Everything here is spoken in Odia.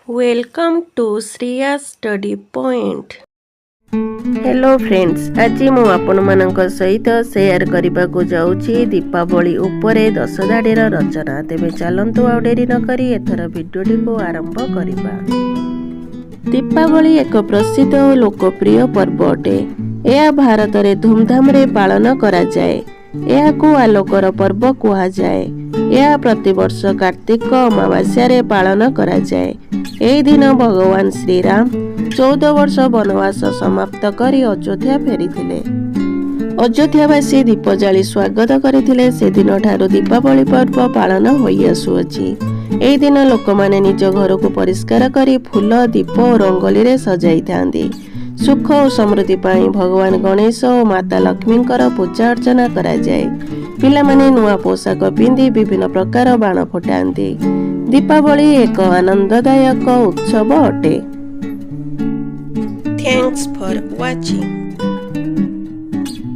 Welcome to Shriya Study Point. Hello friends, ଆଜି ମୁଁ ଆପଣମାନଙ୍କ ସହିତ ସେୟାର କରିବାକୁ ଯାଉଛି ଦୀପାବଳି ଉପରେ 10 ଧାଡ଼ିର ରଚନା। ତେବେ ଚାଲନ୍ତୁ, ଆଉ ଡେରି ନକରି ଏଥର ଭିଡ଼ିଓଟିକୁ ଆରମ୍ଭ କରିବା। ଦୀପାବଳି ଏକ ପ୍ରସିଦ୍ଧ ଓ ଲୋକପ୍ରିୟ ପର୍ବ ଅଟେ। ଏହା ଭାରତରେ ଧୁମଧାମରେ ପାଳନ କରାଯାଏ। ଏହାକୁ ଆଲୋକର ପର୍ବ କୁହାଯାଏ। ଏହା ପ୍ରତିବର୍ଷ କାର୍ତ୍ତିକ ଅମାବାସ୍ୟାରେ ପାଳନ କରାଯାଏ। ଏହି ଦିନ ଭଗବାନ ଶ୍ରୀରାମ 14 ବର୍ଷ ବନବାସ ସମାପ୍ତ କରି ଅଯୋଧ୍ୟା ଫେରିଥିଲେ। ଅଯୋଧ୍ୟାବାସୀ ଦୀପ ଜାଳି ସ୍ୱାଗତ କରିଥିଲେ। ସେଦିନଠାରୁ ଦୀପାବଳି ପର୍ବ ପାଳନ ହୋଇଆସୁଅଛି। ଏହି ଦିନ ଲୋକମାନେ ନିଜ ଘରକୁ ପରିଷ୍କାର କରି ଫୁଲ, ଦୀପ ଓ ରଙ୍ଗୋଲିରେ ସଜାଇଥାନ୍ତି। ସୁଖ ଓ ସମୃଦ୍ଧି ପାଇଁ ଭଗବାନ ଗଣେଶ ଓ ମାତା ଲକ୍ଷ୍ମୀଙ୍କର ପୂଜା ଅର୍ଚ୍ଚନା କରାଯାଏ। ପିଲାମାନେ ନୂଆ ପୋଷାକ ପିନ୍ଧି ବିଭିନ୍ନ ପ୍ରକାର ବାଣ ଫୁଟାନ୍ତି। ଦୀପାବଳି ଏକ ଆନନ୍ଦଦାୟକ ଉତ୍ସବ ଅଟେ। Thanks for watching.